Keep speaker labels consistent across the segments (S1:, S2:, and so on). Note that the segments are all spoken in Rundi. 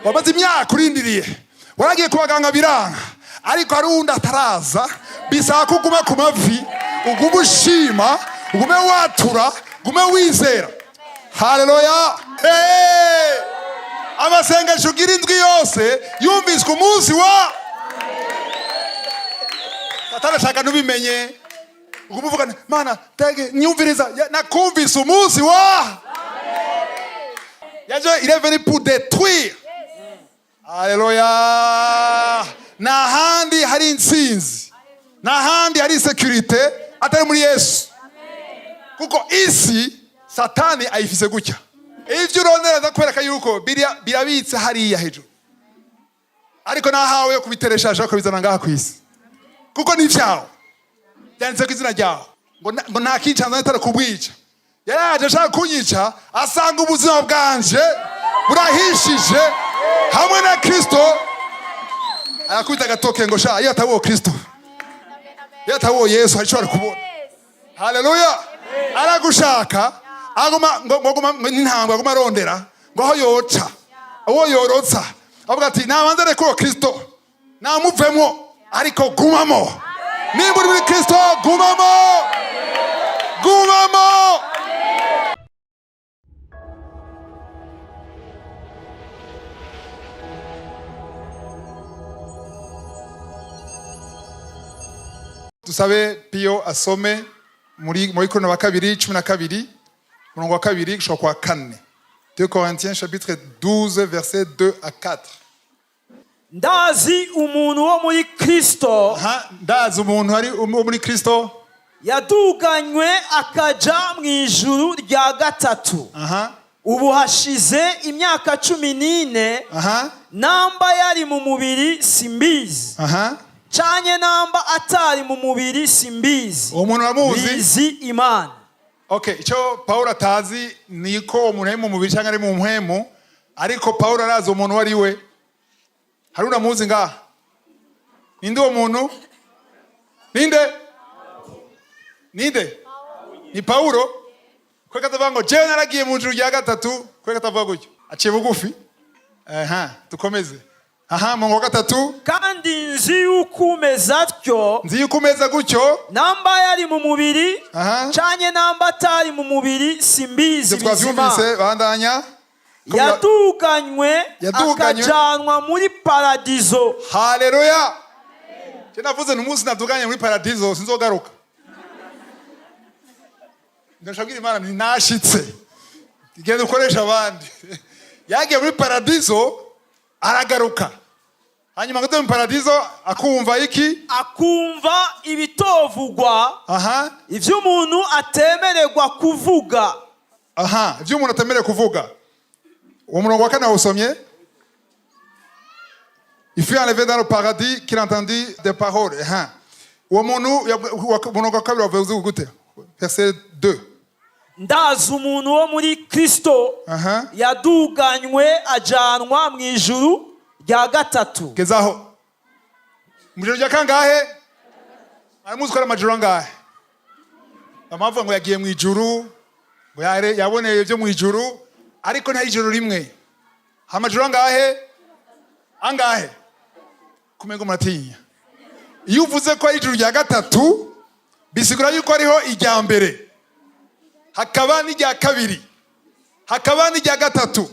S1: Wamaze imyaka urindiriye, waragiye ku baganga biranga, ariko hari uwundi ataraza. Bisaba ko uguma ku mavi, ugume ushima, ugume watura, ugume wizera. Haleluya! Hey! Amasengesho ugira indwi yose yumviswe umunsi wa Satani ashaka ntubimenye. Ugume uvuga: "Mana, tege nyumviriza." Nakumvise umunsi wa yaje. Il est venu pour détruire. Haleluya! Nta handi hari intsinzi, nta handi hari sécurité atari muri Yesu, kuko isi Satani ayifise gutya. Ivyo urondera ndakwereka yuko birabitse hariya hejuru, ariko nahawe yo kubitereshaje ukabizana ngaha ku isi, kuko ni ivyawe, byanditse ku izina ryawe. Ngo nta kincanza atari kubwica. Yaraje ashaka kunyica, asanga ubuzima bwanje burahishije hamwe na Kristo. Arakubita agatoke ngo: "Sha, iyo ataba uwo Kristo, iyo ataba uwo Yesu, hari icyo wari kubona." Haleluya! Aragushaka, aguma ngo aguma n'intambwe, aguma arondera ngo aho yoca, uwo yorotsa, avuga ati: "Nabanza reka uwo Kristo namuvemwo." Ariko gumamo. Nimba uri muri Kristo, gumamo, gumamo. Dusabe Piyo asome muri Korinto wa kabiri 12, umurongo wa 2 gushika kwa 4. 2 Corinthiens chapitre 12, verset 2 à 4.
S2: Ndazi umuntu wo muri Kristo.
S1: Aha, ndazi umuntu ari wo muri Kristo.
S2: Yaduganywe akaja mu ijuru rya gatatu. Ubu hashize imyaka 14. Namba yari mu mubiri simbizi, canye namba atari mu mubiri simbizi.
S1: Uwo muntu uramuzi?
S2: Bizi Imana.
S1: Okay, icyo Paulo atazi ni ko umuntu ari mu mubiri cyangwa ari mu mpwemu, ariko Paulo arazi umuntu uwo ari we. Hari uramuzi ngaha? Ninde uwo muntu? Ninde? Ninde? Ni Paulo. Kweka atavuga ngo: "Jewe naragiye mu ijuru rya gatatu." Kweka atavuga gutyo, aciye bugufi. Aha, dukomeze. Aha, mu wa 3.
S2: Kandi nzi yuko umeze atyo,
S1: Nzi yuko umeze gutyo,
S2: namba yari mu mubiri canye namba atari mu mubiri simbizi,
S1: Ibyo
S2: bizima.
S1: twavyumvise, bandanya.
S2: Yaduganywe
S1: Yaduganywe.
S2: akajanwa muri paradizo.
S1: Haleluya! Je navuze umunsi naduganye muri paradizo sinzogaruka. Ndashaka Imana nti: "Nashitse, genda ukoresha abandi." Yagiye muri paradizo aragaruka, hanyuma ngo muri paradizo akumva iki?
S2: Akumva ibitovugwa, ivyo umuntu atemererwa kuvuga.
S1: Aha, ibyo umuntu atemerewe kuvuga. Uwo murongo wa 4 wawusomye? Il fut enlevé dans le paradis, qu'il entendit des paroles. Aha, uwo muntu umurongo wa 2 wavuze gute? Verset 2.
S2: Ndazi umuntu wo muri Kristo yaduganywe ajanwa mu ijuru rya gatatu.
S1: Gezaho. Mu ijuru rya kangahe? Aramuzi ko ari amajuru angahe? Bamavuga ngo yagiye mu ijuru, ngo yaboneye ibyo mu ijuru, ariko nta ijuru rimwe. Amajuru angahe? Angahe? Kumengo muratinya. Iyo uvuze ko ari ijuru rya gatatu, bisigura yuko hariho irya mbere, hakaba n'irya kabiri, hakaba n'irya gatatu.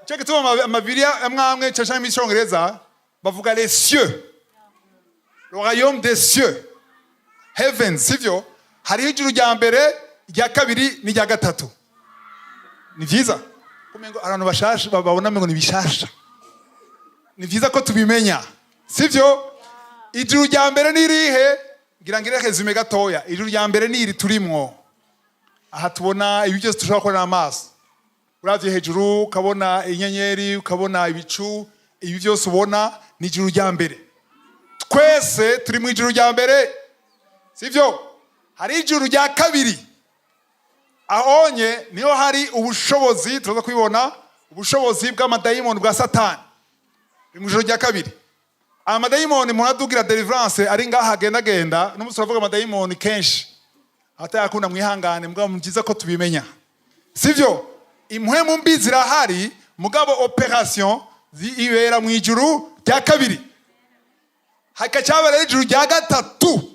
S1: Cyo gituma amabiriya amwe amwe, cyane cyane mu Cyongereza, bavuga les cieux, le royaume des cieux, heavens, sivyo? Hariho ijuru rya mbere, irya kabiri n'irya gatatu. Ni vyiza kumengo abantu bashasha babona ngo ni bishasha. Ni vyiza ko tubimenya, sivyo? Ijuru rya mbere ni irihe? Ngira ngire résumé gatoya. Ijuru rya mbere ni iri turimwo aha, tubona ibi byose dushobora kubona amaso. Uravye hejuru ukabona inyenyeri, ukabona ibicu, ibi byose ubona ni ijuru rya mbere. Twese turi mu ijuru rya mbere, sivyo? Hari ijuru rya kabiri. Ahonye niho hari ubushobozi, turaza kubibona, ubushobozi bw'amadayimoni, bwa Satani. Ni mu ijuru rya kabiri. Amadayimoni muradugira deliverance ari ngaha agendagenda. N'umunsi turavuga amadayimoni kenshi, abatayakunda mwihangane, mugabo ni byiza ko tubimenya, sivyo? Impwemu mbi zirahari, mugabo operation Ibera mu ijuru rya kabiri. Hakacyaba rero ijuru rya gatatu.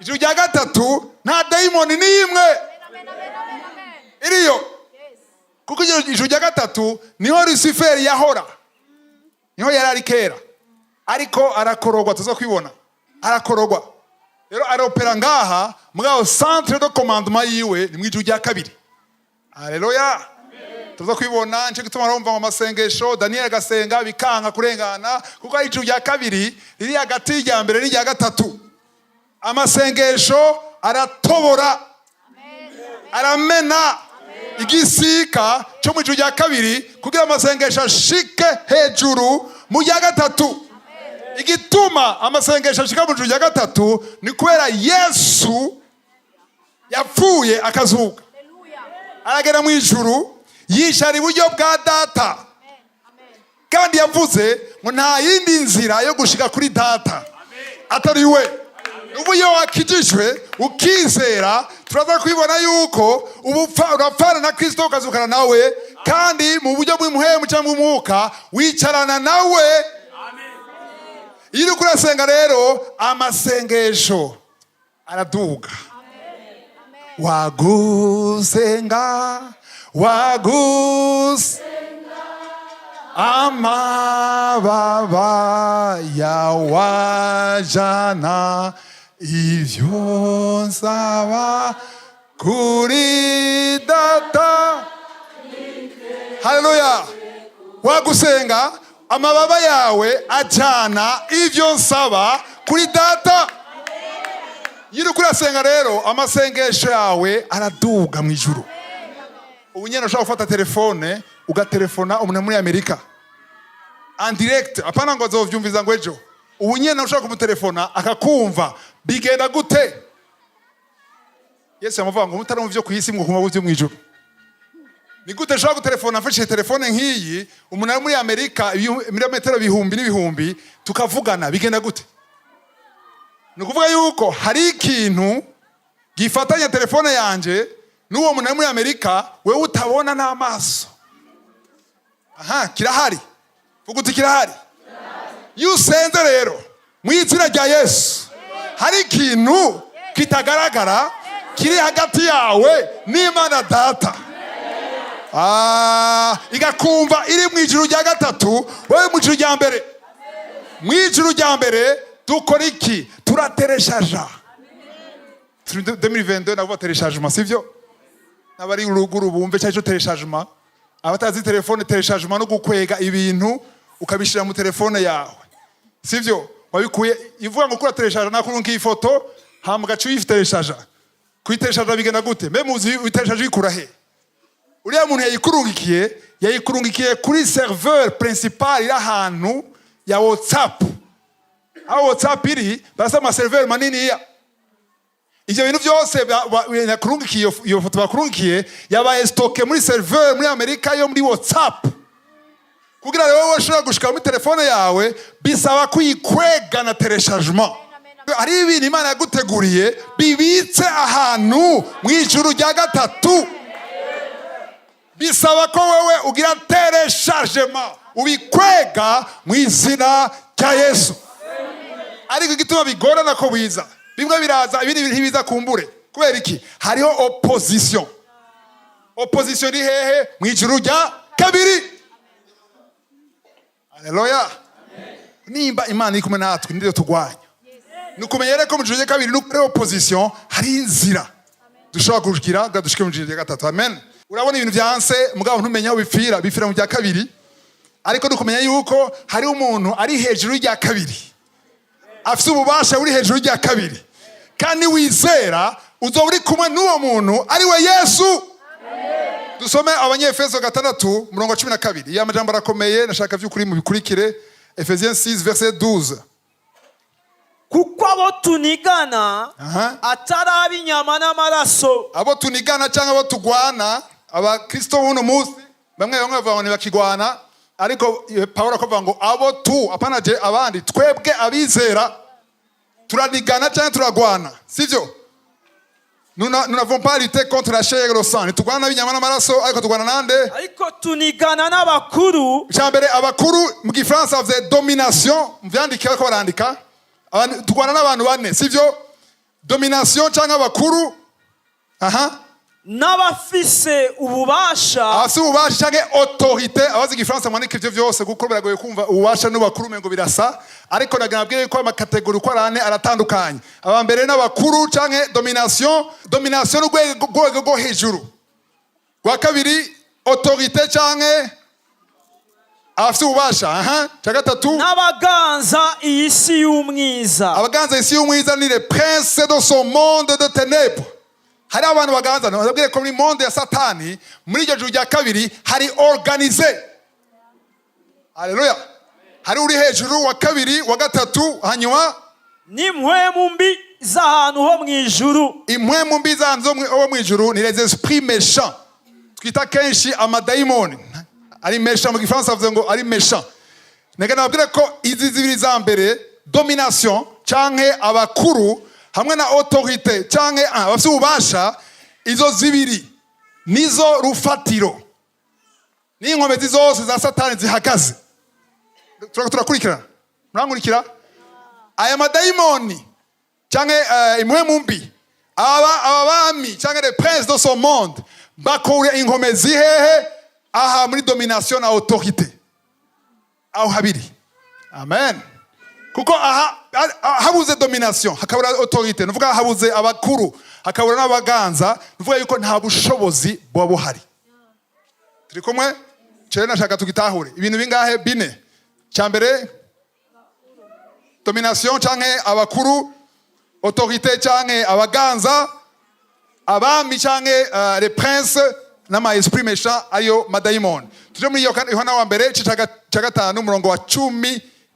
S1: Ijuru rya gatatu nta dayimoni n'imwe iriyo, kuko ijuru rya gatatu niho Rusiferi yahora, niho yari ari kera, ariko arakorogwa. Tuza kwibona arakorogwa. Rero aropera ngaha, mugabo centre de commandement yiwe ni mu ijuru rya kabiri. Haleluya! Tuza kwibona. Nicyo gituma urumva ngo amasengesho Daniel agasenga bikanka kurengana, kuko ari ijuru rya kabiri riri hagati y'irya mbere n'irya gatatu. Amasengesho aratobora, aramena igisika cyo mu ijuru rya kabiri kugira amasengesho ashike hejuru mu rya gatatu. Igituma amasengesho ashika mu ijuru rya gatatu ni kubera Yesu yapfuye, akazuka, aragera mu ijuru, yicara iburyo bwa Data. Kandi yavuze ngo nta yindi nzira yo gushika kuri Data atari we. Ubu iyo wakijijwe ukizera, turaza kwibona yuko ubupfa urapfana na Kristo, ukazukana nawe, kandi mu buryo bw'impwemu cyangwa umwuka wicarana nawe. Iyo uriko urasenga rero, amasengesho araduga. Wagusenga, wagusenga, amababa yawajana ivyo nsaba kuri Data. Haleluya! Wagusenga, amababa yawe ajana ivyo nsaba kuri Data. Iyo uriko urasenga rero, amasengesho yawe araduga mu ijuru. Ubu nyene ushobora gufata telefone ugatelefona umuntu muri Amerika en direct, apana ngo azovyumviza ngo ejo. Ubu nyene ushobora kumutelefona akakumva. Bigenda gute? Yesu yamuvuga ngo mutari mu vyo kw'isi, mwokuma mu vyo mw'ijuru. Ni gute nshobora gutelefona mfashije telefone nk'iyi umuntu ari muri Amerika, ibirometero bihumbi n'ibihumbi, tukavugana? Bigenda gute? Ni ukuvuga yuko hari ikintu gifatanya telefone yanje n'uwo muntu ari muri Amerika, wewe utabona n'amaso. Aha kirahari. Vuga uti kirahari. Iyo usenze rero mu izina rya Yesu, hari ikintu kitagaragara kiri hagati yawe n'Imana Data. Igakumva iri mu ijuru rya gatatu, wowe mu ijuru rya mbere. Mu ijuru rya mbere dukora iki? Turatereshaja. Turi 2022, navuga téléchargement, sivyo? N'abari ruguru bumve cyo téléchargement. Abatazi telefone, téléchargement no gukwega ibintu ukabishira mu telefone yawe, sivyo? Wabikuye ivuga ngo kura télécharge, nakurunka iyi foto, hama ugaca uyitereshaja. Kuyitereshaja bigenda gute? Mbe muzi uyitereshaje uyikura he? Uriya muntu yayikurungikiye, yayikurungikiye kuri serveur principal iri ahantu ya WhatsApp. Aho WhatsApp iri barasa ama serveur maniniya. Ivyo bintu byose yakurungikiye, iyo foto bakurungikiye yabaye stocké muri serveur muri Amerika yo muri WhatsApp. Kugira rero wowe ushobora gushika muri telefone yawe, bisaba kuyikwega na téléchargement. Hari ibintu Imana yaguteguriye bibitse ahantu mu ijuru rya gatatu. Bisaba ko wewe ugira téléchargement, ubikwega mu izina rya Yesu. Ariko igituma bigorana ko biza, bimwe biraza, ibindi ntibiza kumbure. Kubera iki? Hariho opposition. Opposition iri hehe? Mu ijuru rya kabiri. Haleluya! Nimba Imana iri kumwe natwe, nibyo turwanya. Ni ukumenya rero ko mu ijuru rya kabiri no kuri opposition hari inzira dushobora kugira ngo dushike mu ijuru rya gatatu. Amen. Urabona ibintu byanse, mugabo ntumenya aho bipfira. Bipfira mu rya kabiri. Ariko dukumenya yuko hari umuntu ari hejuru y'irya kabiri, afite ububasha buri hejuru y'irya kabiri, kandi wizera uzoba uri kumwe n'uwo muntu, ari we Yesu. Dusome Abanyefeso 6, umurongo wa 12. Iyo amajambo arakomeye, nashaka by'ukuri mubikurikire. Ephésiens 6, verset 12.
S2: Kuko abo tunigana atari ab'inyama n'amaraso.
S1: Abo tunigana cyangwa abo tugwana, abakristo b'uno munsi bamwe bamwe bavuga ngo ntibakigwana, ariko Pawulo akavuga ngo abo tu, apana je, abandi, twebwe abizera turanigana cyangwa turagwana, sivyo? Nous n'avons pas lutté contre la chair et le sang. Ntitugwana n'inyama n'amaraso, ariko tugwana nande?
S2: Ariko tunigana n'abakuru.
S1: Icya mbere, abakuru, mu gifaransa bavuze domination. Muvyandike, bariko barandika. Tugwana n'abantu bane, sivyo? Domination canke abakuru, aha.
S2: N'abafise ububasha.
S1: Abafise ububasha canke autorité. Abazi igifaransa mwandike ivyo vyose, kuko biragoye kumva ububasha n'ubakuru, umengo birasa, ariko nagira nabwire ko ama catégories uko ari ane aratandukanye. Aba mbere n'abakuru canke domination. Domination n'urwego, rwego rwo hejuru. Rwa kabiri, autorité canke abafise ububasha, aha. Cya gatatu?
S2: N'abaganza iyi si y'umwiza.
S1: Abaganza isi y'umwiza ni les princes de ce monde de ténèbres. Hari abantu baganza. Nababwire ko muri monde ya Satani, muri iryo juru rya kabiri, hari organisé. Haleluya! Hari uri hejuru, wa kabiri, wa gatatu, hanyuma?
S2: N'impwemu mbi z'ahantu ho mu ijuru.
S1: Impwemu mbi z'ahantu ho mu ijuru ni les esprits méchants, twita kenshi amadayimoni ari méchant. Mu gifaransa bavuze ngo ari méchant. Nega nababwire ko izi zibiri za mbere, domination canke abakuru hamwe na autorité canke abafise ububasha, izo zibiri nizo rufatiro n'inkomezi zose za Satani zihagaze. Turakurikirana? Murankurikira? Aya madayimoni canke impwemu mbi, aba bami canke les princes de ce monde, bakura inkomezi hehe? Aha muri domination na autorité, aho habiri. Amen. Kuko aha habuze domination, hakabura autorité, nuvuga habuze abakuru, hakabura n'abaganza, nuvuga yuko nta bushobozi buba buhari. Turi kumwe? Cere nashaka tugitahure. Ibintu bingahe? Bine. Cya mbere, domination canke abakuru, autorité canke abaganza, abami canke les princes, n'ama esprit méchant, ariyo madayimoni. Tuje muri Yohana wa mbere, igice ca 5, umurongo wa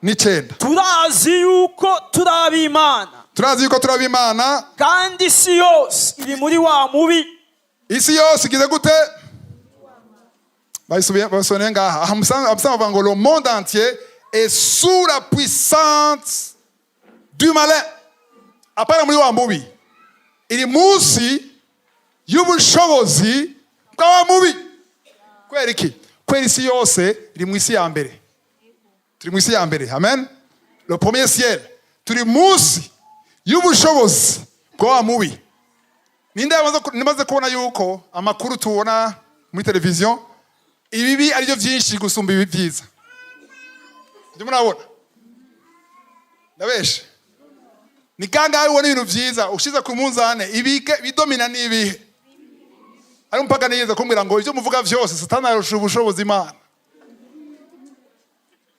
S1: 19.
S2: Turazi yuko turi ab'Imana.
S1: Turazi yuko turi ab'Imana.
S2: Kandi isi yose iri muri wa mubi.
S1: Isi yose igize gute? Bayisubiye ngaha. Aha musanzwe bavuga ngo le monde entier est sous la puissance du malin. Apana muri wa mubi, iri munsi y'ubushobozi bwa wa mubi. Kubera iki? Kubera isi yose iri mu isi ya mbere. Turi mu isi ya mbere, amen, le premier ciel. Turi munsi y'ubushobozi bwa wa mubi. Ninde nimaze kubona yuko amakuru tubona muri televiziyo, ibibi aribyo byinshi gusumba ibi byiza? Ibyo murabona, ndabeshe? Ni kangahe ubona ibintu byiza? Ushize ku munzane, ibike bidomina ni ibihe? Ari umupaka nigeze kumbwira ngo ibyo muvuga byose, Satani arusha ubushobozi Imana.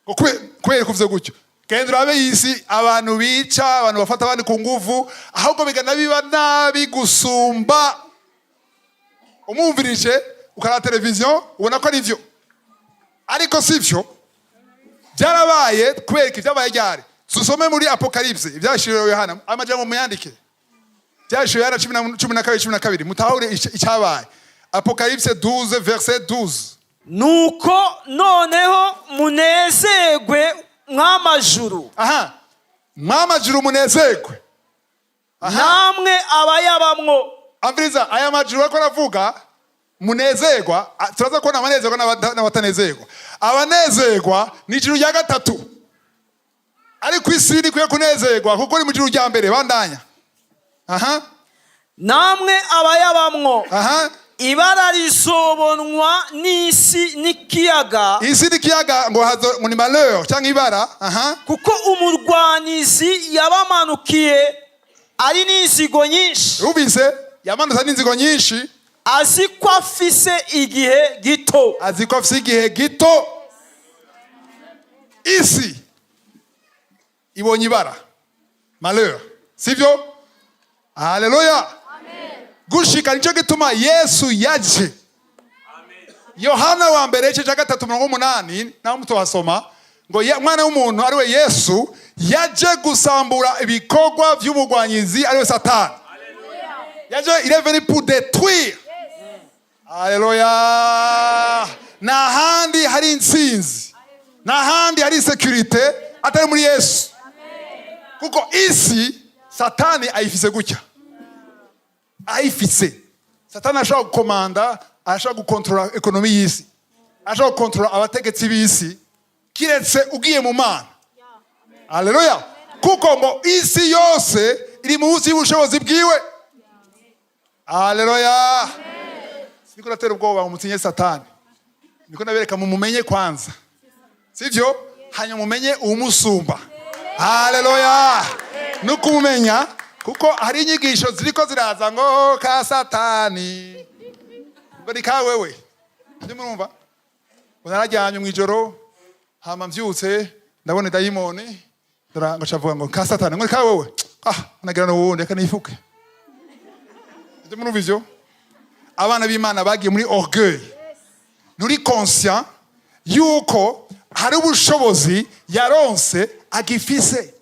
S1: Ngo kubera kuvuze gutyo, genda urabe isi, abantu bica, abantu bafata abandi ku nguvu, ahubwo bigana biba nabi gusumba. Umwumvirije, ukaraba televiziyo, ubona ko ari byo, ariko si byo. Byarabaye. Kubera iki? Byabaye ryari? Dusome muri Apocalypse, ibyahishuriwe Yohana. Amajambo muyandike, byahishuriwe Yohana 12, 12, mutahure icyabaye. Apocalypse 12 verset 12.
S2: Nuko noneho munezerwe, mw'amajuru.
S1: Aha, mwamajuru munezerwe. Aha.
S2: Namwe abayabamwo.
S1: Amviriza, aya majuru ariko aravuga munezerwa, turaza kubona abanezerwa n'abatanezerwa. Abanezerwa ni ijuru rya gatatu, ariko isi ntikwiye kunezerwa kuko ni mu ijuru rya mbere. Bandanya, aha.
S2: Namwe abayabamwo.
S1: Aha.
S2: Ibara rizobonwa n'isi n'ikiyaga.
S1: Isi n'ikiyaga, ngo ngo ni malheur cyangwa ibara, aha.
S2: Kuko umurwanizi yabamanukiye ari n'inzigo nyinshi.
S1: Wumvise? Yamanutse n'inzigo nyinshi.
S2: Azi ko afise igihe gito.
S1: Azi ko afise igihe gito. Isi ibonye ibara, malheur, sivyo? Haleluya! Gushika nicyo gituma Yesu yaje. Yohana wa mbere, igice cya 3, 8, naho mutohasoma, ngo mwana w'umuntu, ariwe Yesu, yaje gusambura ibikorwa by'umugwanyizi, ariwe Satani. Yaje, il est venu pour détruire. Haleluya! Nta handi hari intsinzi, nta handi hari sécurité atari muri Yesu, kuko isi Satani ayifise gutya. Ayifise. Satani ashobora gukomanda, ashobora gukontorora économie y'isi, ashobora gukontorora abategetsi b'isi, kiretse ugiye mu Mana. Haleluya! Kuko ngo isi yose iri munsi y'ubushobozi bwiwe. Haleluya! Siko natera ubwoba ngo mutinye Satani, niko nabereka mumumenye kwanza, sivyo? Hanyuma mumenye uwumusumba. Haleluya! Nukumumenya, kuko hari inyigisho ziriko ziraza ngo ka Satani, ngo ni ka wewe. Ndio murumva ngo narajyanye mu ijoro, hama mvyutse ndabona dayimoni. Dora ngo cavuga ngo ka Satani, ngo ni ka wewe. Ah, nagira n'uwundi, reka nifuke. Ndio murumva ivyo? Abana b'Imana bagiye muri orgueil. Nturi conscient yuko hari ubushobozi yaronse agifise,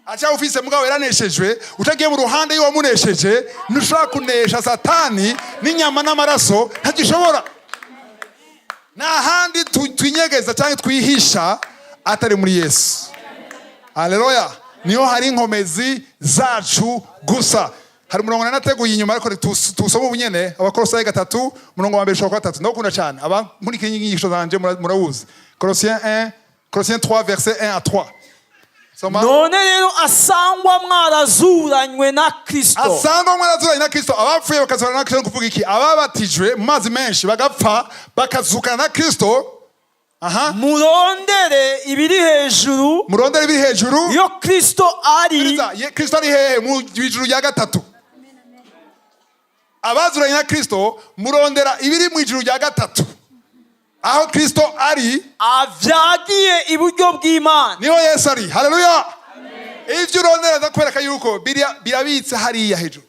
S1: acyawufise, mugabo yaraneshejwe. Utagiye mu ruhande y'uwamunesheje, ntushobora kunesha Satani n'inyama n'amaraso, ntagishobora. Nta handi twinyegeza cyangwa twihisha atari muri Yesu. Haleluya! Niyo hari inkomezi zacu gusa. Hari umurongo nanateguye inyuma, ariko tuwusome ubu nyene. Abakolosayi 3, umurongo wa mbere ushobora kuba 3. Ndawukunda cyane, abamurikira inyigisho zanje murawuzi. Colossiens 1, Colossiens 3, verset 1 à 3. Soma.
S2: None rero asangwa mwarazuranywe na Kristo.
S1: Asangwa mwarazuranye na Kristo. Abapfuye bakazurana na Kristo ni kuvuga iki? Ababatijwe mu mazi menshi bagapfa, bakazukana na Kristo. Aha.
S2: Murondere ibiri hejuru,
S1: Murondere ibiri hejuru,
S2: iyo Kristo ari.
S1: Kristo. Kristo ari hehe? Mu ijuru rya gatatu. Abazuranye na Kristo, murondera ibiri mu ijuru rya gatatu, aho Kristo ari,
S2: avyagiye iburyo bw'Imana.
S1: Niho Yesu ari. Haleluya! Ibyo urondera, ndakwereka yuko birabitse hariya hejuru,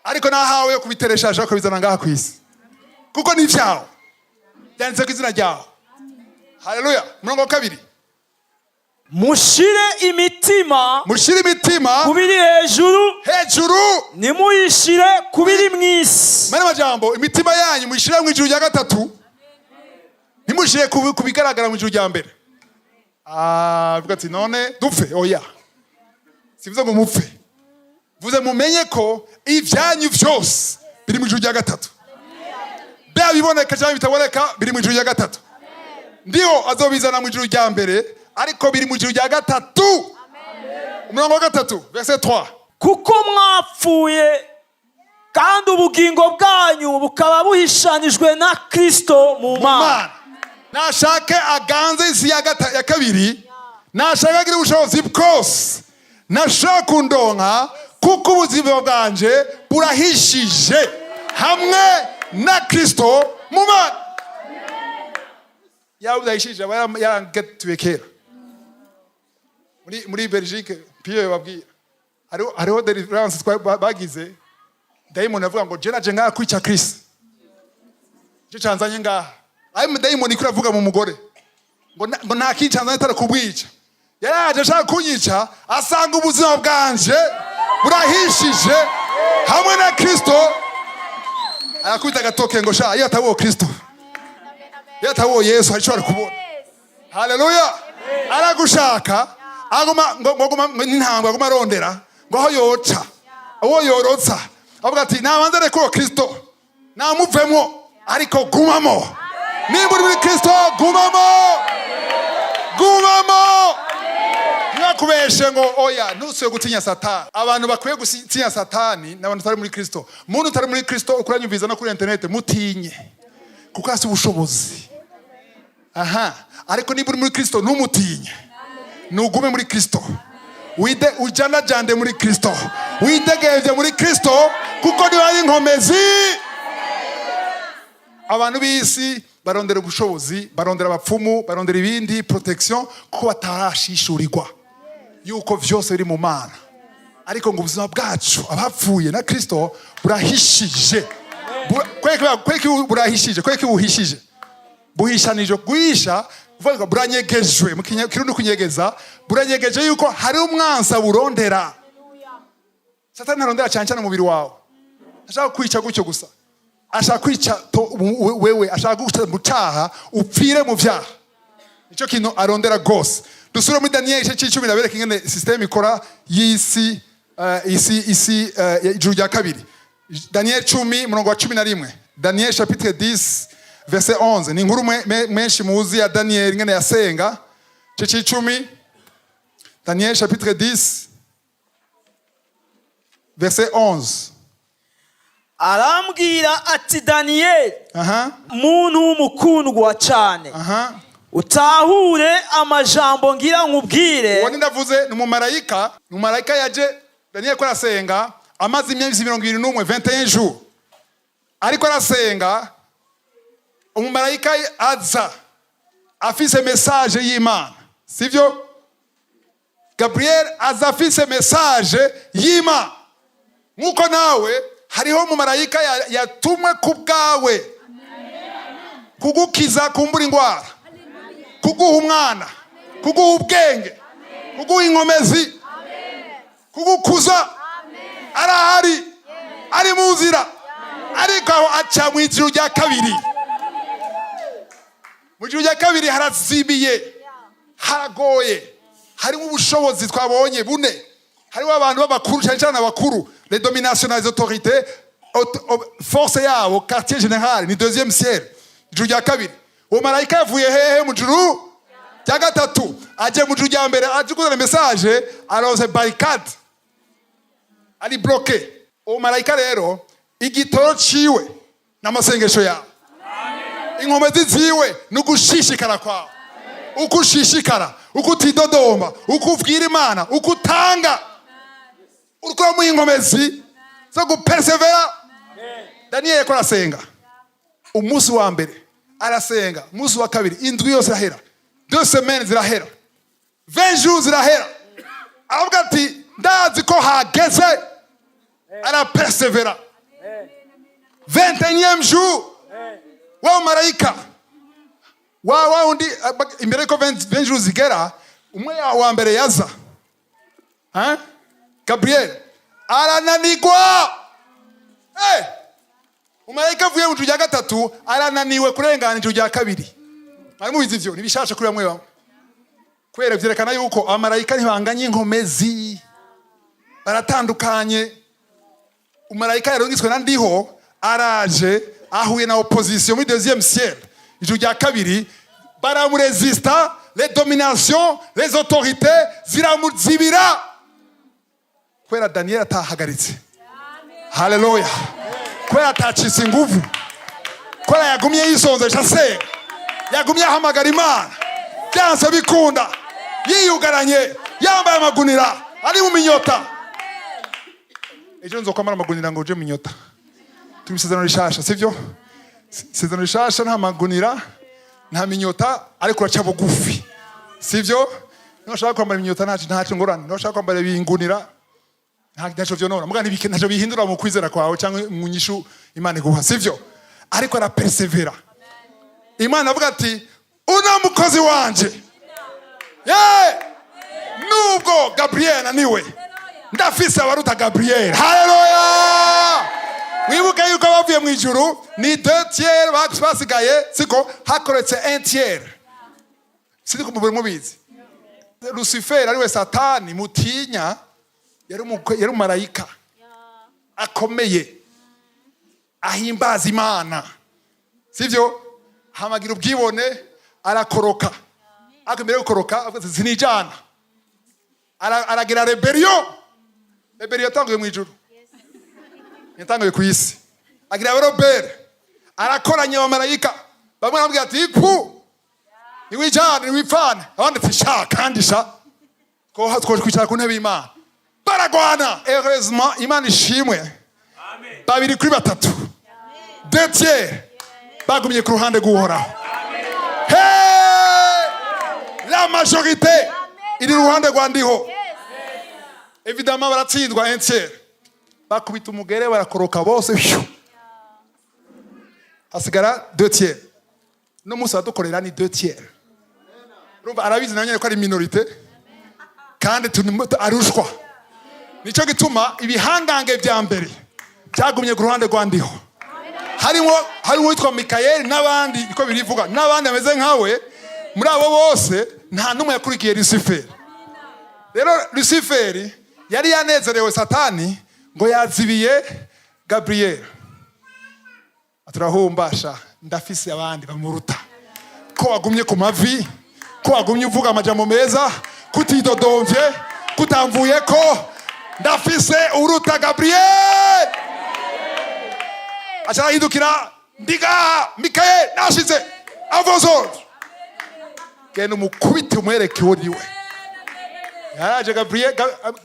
S1: ariko nahawe yo kubiteresha, ashaka kubizana ngaha ku isi, kuko ni ibyawe, byanditse ku izina ryawe. Haleluya! Umurongo wa kabiri.
S2: Mushire imitima
S1: Mushire imitima
S2: ku biri hejuru,
S1: hejuru,
S2: ntimuyishire ku biri mu isi.
S1: Mane majambo, imitima yanyu muyishire mu ijuru rya gatatu, ntimushire ku bigaragara mu ijuru rya mbere. Ah, avuga ati: "None dupfe?" Oya, sivuze ngo mupfe, vuze mumenye ko ibyanyu byose biri mu ijuru rya gatatu. Byaba biboneka cyangwa bitaboneka, biri mu ijuru rya gatatu. Ndiho azobizana mu ijuru rya mbere, ariko biri mu ijuru rya gatatu. Umurongo wa gatatu, verset 3.
S2: Kuko mwapfuye, kandi ubugingo bwanyu bukaba buhishanijwe na Kristo mu Mana.
S1: Mana nashake aganze isi ya kabiri, nashake agire ubushobozi bwose, nashaka kundonka, kuko ubuzima bwanje burahishije hamwe na Kristo mu Mana. Yaba budahishije, aba yarangatuye kera. Muri Belgique, piyo babwira, hariho deliverance bagize. Dayimoni avuga ngo: "Je naje ngaha kwica Kristo, icyo canzanye ngaha." Ayo dayimoni iko iravuga mu mugore ngo nta kincanzanye atari kubwica. Yaraje ashaka kunyica, asanga ubuzima bwanje burahishije hamwe na Kristo. Arakubita agatoke ngo: "Sha, iyo ataba uwo Kristo, iyo ataba uwo Yesu, hari icyo bari kubona." Haleluya! Aragushaka, aguma ngo aguma n'intambwe, aguma arondera ngo aho yoca, uwo yorotsa. Avuga ati: "Nabanza reka uwo Kristo namuvemwo." Ariko gumamo. Nimba uri muri Kristo, gumamo, gumamo. Ntibakubeshe ngo oya, ntusuye gutinya Satani. Abantu bakwiye gutinya Satani ni abantu utari muri Kristo. Muntu utari muri Kristo, ukuranyumviza no kuri interineti, mutinye, kuko hasi ubushobozi aha. Ariko niba uri muri Kristo, ntumutinye. Nugume muri Kristo, wide ujanajande muri Kristo, widegemvye muri Kristo, kuko niba ari inkomezi. Abantu b'isi barondera ubushobozi, barondera abapfumu, barondera ibindi protection, kuko batarashishurirwa yuko vyose biri mu Mana. Ariko ngo ubuzima bwacu, abapfuye na Kristo, burahishije. Kweki burahishije, kweki buhishije, buhishanije. Guhisha kuvuga ngo buranyegejwe mu Kirundi, kunyegeza. Buranyegeje yuko hari umwansa burondera. Satani arondera cyane cyane umubiri wawe. Ashaka kwica gutyo gusa, ashaka kwica wewe, ashaka guca mu cyaha, upfire mu byaha. Nicyo kintu arondera rwose. Dusubire muri Daniyeli igice cy'icumi, nabereka ingene système ikora y'isi. Isi, ijuru rya kabiri. Daniel 10, murongo wa 11. Daniel chapitre 10, verset 11. Ni inkuru menshi muzi ya Daniel, ingene yasenga. Igice c'icumi, Daniel chapitre 10, verset 11.
S2: Arambwira ati: "Daniyeli, muntu w'umukundwa cyane, utahure amajambo ngira nkubwire."
S1: Uwo ndavuze ni umumarayika, ni umumarayika yaje Daniel ko arasenga, amaze imyezi 21, 21 jours, ariko arasenga. Umumarayika aza afise message y'Imana, sivyo? Gabriel aza afise message y'Imana, nk'uko nawe hariho umumarayika yatumwe ku bwawe kugukiza kumbura ingwara, kuguha umwana, kuguha ubwenge, kuguha inkomezi, kugukuza. Arahari, ari mu nzira, ariko aho aca mu ijuru rya kabiri. Mu ijuru rya kabiri harazibiye, haragoye, harimo ubushobozi twabonye bune. Hariho abantu b'abakuru, cyane cyane abakuru, les dominations na les autorités. Force yabo, quartier général ni deuxième ciel, ijuru rya kabiri. Uwo marayika yavuye hehe? Mu juru rya gatatu, agiye mu juru rya mbere, aje kuzana message, aronse barricade, ari bloqué. Uwo marayika rero, igitoro ciwe n'amasengesho yawe, inkomezi ziwe ni ugushishikara kwawe. Uko ushishikara, uko utidodomba, uko ubwira Imana, uko utanga, uriko uramuha inkomezi zo gupersevera. Daniyeli yariko arasenga. Umunsi wa mbere arasenga, umunsi wa kabiri, indwi yose irahera, 2 semaines zirahera, 20 jours zirahera. Aravuga ati: "Ndazi ko hageze." Arapersevera. 21e jour, wa marayika wa wundi, imbere yuko 20 jours zigera, umwe wa mbere yaza, hein? Gabriel arananigwa. Hey! Umumarayika avuye mu ijuru rya gatatu arananiwe kurengana ijuru rya kabiri. Mwari mubizi ivyo? Ntibishasha kuri bamwe bamwe, kubera vyerekana yuko abamarayika ntibanganye inkomezi, baratandukanye. Umumarayika yarungitswe na Ndiho araje, ahuye na opposition muri deuxième ciel, ijuru rya kabiri. Baramuresista, les dominations, les autorités ziramuzibira, kubera Daniel atahagaritse. Haleluya! Kubera atacitse inguvu, kubera yagumye yisonzesha asenga, yagumye ahamagara Imana byanse bikunda, yiyugaranye, yambaye amagunira, ari mu minyota. Ejo nzokwambara amagunira ngo uje mu minyota. Turi mu isezerano rishasha, sivyo? Isezerano rishasha nta magunira, nta minyota, ariko uraca bugufi, sivyo? Niba ushaka kwambara iminyota, ntacyo ngorane. Niba ushaka kwambara ibingunira, ntacyo vyonona muga ntacyo bihindura mu kwizera kwawe cyangwa mu nyishu Imana iguha, sivyo? Ariko arapersevera. Imana avuga ati: "Uno mukozi wanje ye, nubwo Gabriel ananiwe, ndafise abaruta Gabriel." Haleluya! Mwibuke yuko bavuye mu ijuru ni deux tiers basigaye, siko? Hakoretse un tiers, siko? Muburi mubizi, Lucifer ariwe Satani mutinya yari umumarayika akomeye ahimbaza Imana, sivyo? Hamagira ubwibone, arakoroka. Ariko imbere yo gukoroka avuga ati: "Sinijana." Aragira rébellion. Rébellion yatanguye mu ijuru, yatanguye ku isi. Agira abarobere, arakoranya abamarayika. Bamwe baramubwira ati: "Ipu ntiwijane, ntiwipfane." Abandi ati: "Sha, kandi sha twoje kwicara ku ntebe y'Imana." Baragwana. Heureusement, Imana ishimwe, babiri kuri batatu, deux tiers, bagumye ku ruhande rw'Uhoraho. Hey! La majorité iri iruhande rwa Ndiho. Évidemment baratsindwa. Un tiers bakubita umugere, barakoroka bose. Phew. Hasigara deux tiers. No munsi abadukorera ni deux tiers. Urumva arabizi nawe nyene ko ari minorité kandi arushwa. Nico gituma ibihangange vya mbere byagumye ku ruhande rwa Ndiho, harimo uwitwa Mikayeli n'abandi, niko birivuga, n'abandi bameze nkawe. Muri abo bose nta n'umwe yakurikiye Luciferi. Rero Luciferi Yari yanezerewe Satani ngo yazibiye Gabriel, aturahumbasha, ndafise abandi bamuruta. Ko wagumye ku mavi, ko wagumye uvuga amajambo meza, kutidodomvye, kutamvuye, ko ndafise uruta Gabriel. Aca arahindukira: "Ndigaha Mikael, nashize à vos ordres, genda umukubite, umwereke uwo niwe." Yaraje Gabriel,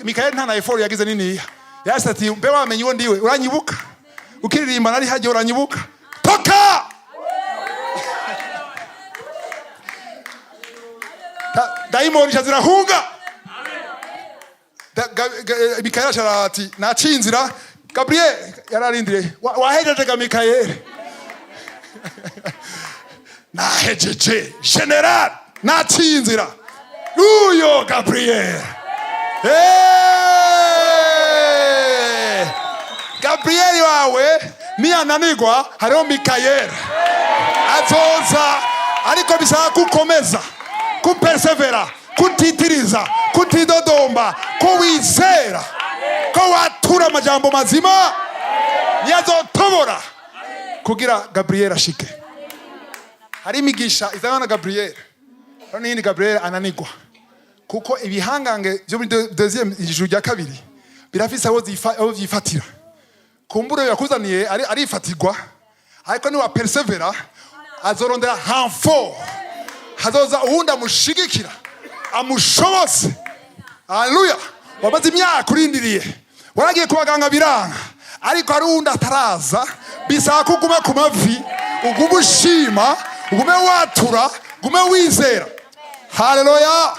S1: Mikael nta na effort yagize niniya. Yahise ati: "Mbe wamenye uwo ndiwe? Uranyibuka ukiririmba nari hajya? Uranyibuka? Toka!" Dayimoni ica zirahunga. Mikayeli acara ati: "Naciye inzira." Gabriel yararindiriye. "Wahejeje ga Mikayeli?" "Nahejeje, général, naciye inzira." Uyo Gabriel. Hey! Gabriel wawe niyananirwa, hariho Mikayeli azoza, ariko bisaba kukomeza, kupersevera, kutitiriza, kutidodomba, ko wizera, ko watura amajambo mazima, niyazotobora kugira Gabriel ashike. Hari imigisha izanwa na Gabriel, hari n'iyindi Gabriel ananigwa, kuko ibihangange byo muri deuxième, ijuru rya kabiri, birafise aho vyifatira. Kumbure yakuzaniye arifatirwa, ariko niwa persevera azorondera renfort, hazoza uwundi amushigikira, amushobose. Haleluya! Wamaze imyaka urindiriye, waragiye ku baganga biranga, ariko hari uwundi ataraza. Bisaba ko uguma ku mavi, ugume ushima, ugume watura, ugume wizera. Haleluya!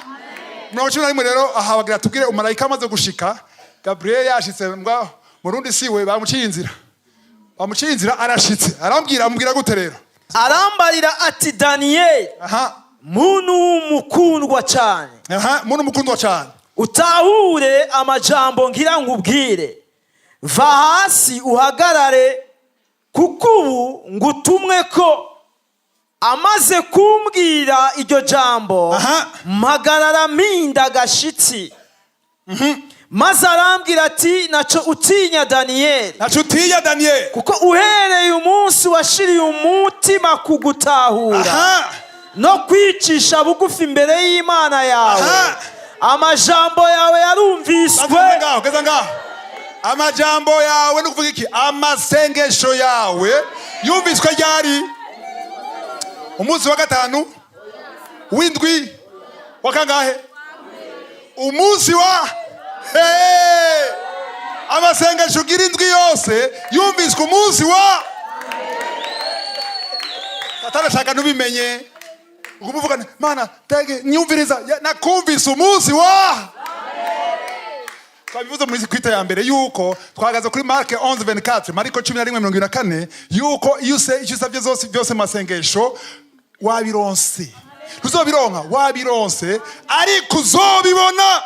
S1: 11 rero, aha bagira tubwire umumarayika amaze gushika. Gabriel yashitse mbwa murundi siwe bamuciye inzira, bamuciye inzira, arashitse, arambwira, amubwira gute rero?
S2: Arambarira ati: "Daniyeli, muntu w'umukundwa cyane,
S1: Aha, muntu mukundwa cyane,
S2: utahure amajambo ngira nkubwire. Va hasi uhagarare, kuko ubu ngutumwe ko." Amaze kumbwira iryo jambo, mpagarara mpinda agashitsi. Maze arambwira ati: "Naco utinya, Daniyeli,
S1: Naco utinya, Daniyeli,
S2: kuko uhereye umunsi washiriye umutima kugutahura no kwicisha bugufi imbere y'Imana yawe, amajambo yawe yarumviswe."
S1: Geza ngaho, geza ngaho. Amajambo yawe ni ukuvuga iki? Amasengesho yawe yumviswe ryari? Umunsi wa gatanu w'indwi wa kangahe? Umunsi wa... Hey! Amasengesho ugira indwi yose yumviswe umunsi wa. Satani ashaka ntubimenye, uguma uvuga: "Mana, tege nyumviriza." Nakumvise umunsi wa. Twabivuze muri kwita ya mbere yuko twahagaze kuri Mark 11:24, Mariko 11:24, yuko iyo use icyo usabye zose byose mu masengesho wabironse, ntuzobironka, wabironse, ariko uzobibona.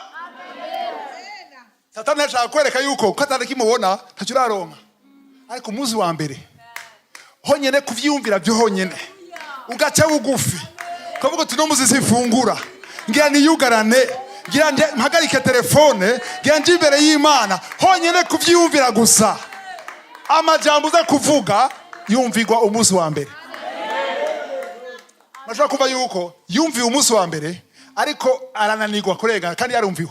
S1: Satani ashaka kwereka yuko ko atari kimubona, ntacyo uraronka, ariko umunsi wa mbere honyene, kuvyiyumvira byo honyene, ugaca bugufi, ukavuga uti: "No musi sifungura, ngira niyugarane, ngira nje mpagarike telefone, ngira nje imbere y'Imana." Honyene kuvyiyumvira gusa, amajambo uza kuvuga yumvigwa umunsi wa mbere. Mashobora kumva yuko yumviwe umunsi wa mbere, ariko arananirwa kurengana, kandi yarumviwe,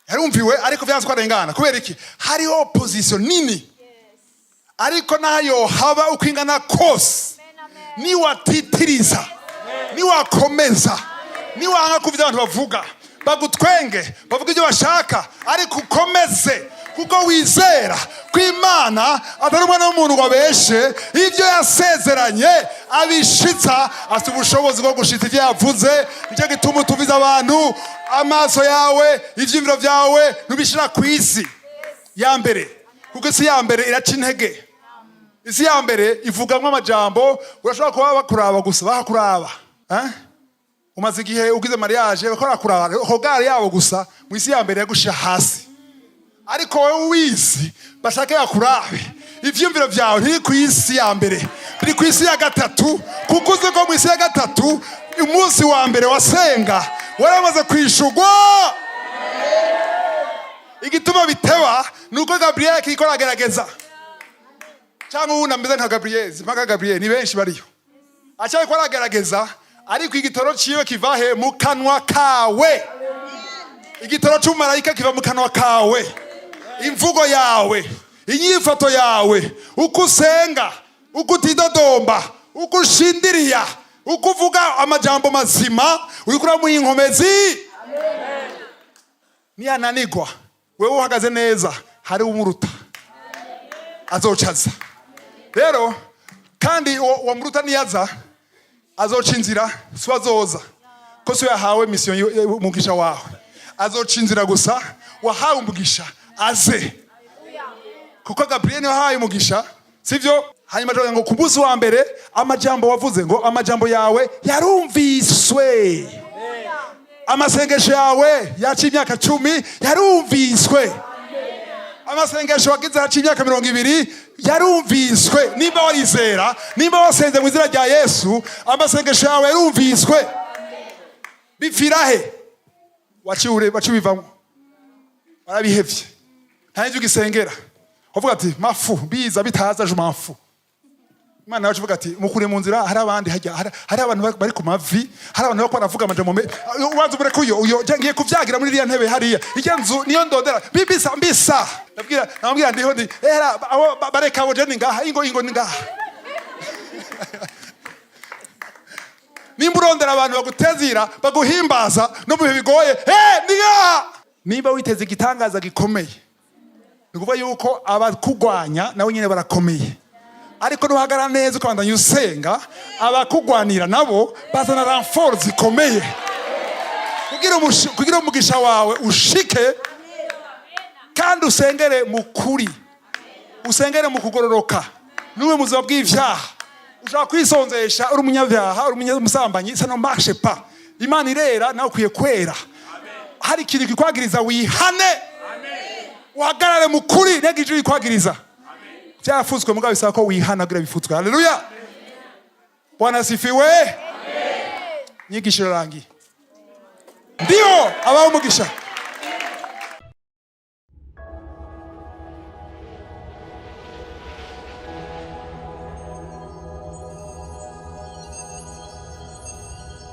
S1: yarumviwe, ariko vyanze ko arengana. Kubera iki? Hariho opposition nini, ariko nayo haba uko ingana kose, niwatitiriza, niwakomeza, niwanga kuvyo abantu bavuga, bagutwenge, bavuga ibyo bashaka, ariko ukomeze, kuko wizera ko Imana atari umwana w'umuntu ngo abeshe. Ibyo yasezeranye abishitsa, afite ubushobozi bwo gushitsa ibyo yavuze. Nicyo gituma utuviza abantu amaso yawe, ivyiyumviro byawe ntubishira ku isi ya mbere, kuko isi ya mbere iraca intege. Isi ya mbere ivugamwo amajambo, urashobora kuba bakuraba gusa, bakakuraba. Eh? Umaze igihe ugize mariage, bakora bakuraba, regard yabo gusa mu isi ya mbere yagushira hasi. Ariko wowe wizi bashake bakurabe, ivyiyumviro vyawe ntiri ku isi ya mbere, biri ku isi ya gatatu, kuko uzi ko mu isi ya gatatu umunsi wa mbere wasenga waramaze kwishugwa. Igituma biteba ni uko Gabriel akiriko aragerageza, cyangwa uwundi ameze nka Gabriel. Mpaka Gabriel ni benshi bariyo, acyariko aragerageza. Ariko igitoro ciwe kiva he? Mu kanwa kawe. Igitoro c'umumarayika kiva mu kanwa kawe, imvugo yawe, inyifato yawe, uko usenga, uko utidodomba, uko ushindiriya, uko uvuga amajambo mazima, uriko uramuha inkomezi. Niyananigwa, wewe uhagaze neza, hari umuruta azocaza. Rero kandi uwo muruta niyaza, azoca inzira. Si azoza ko si yahawe mission umugisha wawe. Azoca inzira gusa wahawe umugisha aze, kuko Gabriel niwe wahaye umugisha, sivyo? Hanyuma turavuga ngo ku munsi wa mbere amajambo wavuze, ngo amajambo yawe yarumviswe, amasengesho yawe yaciye imyaka 10 yarumviswe, amasengesho wagize haciye imyaka 20 yarumviswe. Nimba warizera, nimba wasenze mu izina rya Yesu, amasengesho yawe yarumviswe. Bipfira he? Waciye ubivamo, warabihevye, nta n'ivyo ugisengera. Uvuga ati: "M'en fous, biza bitaza, je m'en fous." Imana yacu ivuga ati: "Mukure mu nzira." Hari abandi hajya, hari abantu bari ku mavi, hari abantu bariko baravuga amajambo. Ubanza umureke uyo uyo. Ngiye kuvyagira muri iriya ntebe hariya, ijya nzu niyo ndondera. Bibisa mbisa, ndabwira, ndabwira, ndiho ndi era abo bareka abo. Je ni ngaha, ingo ingo ni ngaha. Nimba urondera abantu bagutezira, baguhimbaza no mu bihe bigoye, ni ngaha. Nimba witeze igitangaza gikomeye, ni ukuvuga yuko abakugwanya nabo nyine barakomeye. Ariko nuhagarara neza, ukabandanya usenga, abakugwanira nabo bazana renfort zikomeye kugira umugisha wawe ushike. Kandi usengere mu kuri, usengere mu kugororoka, n'ube mu buzima bw'ivyaha. Ushobora kwisonzesha uri umunyabyaha, uri umusambanyi, ça ne marche pas. Imana irera, nawe ukwiye kwera. Hari ikintu kikwagiriza, wihane, uhagarare mu kuri. Ntega ijwi rikwagiriza byarafutswe, mugabo bisaba ko wihana kugira bifutswe. Haleluya, Bwana asifiwe. Nyigisho irarangiye. Ndiho abaho umugisha.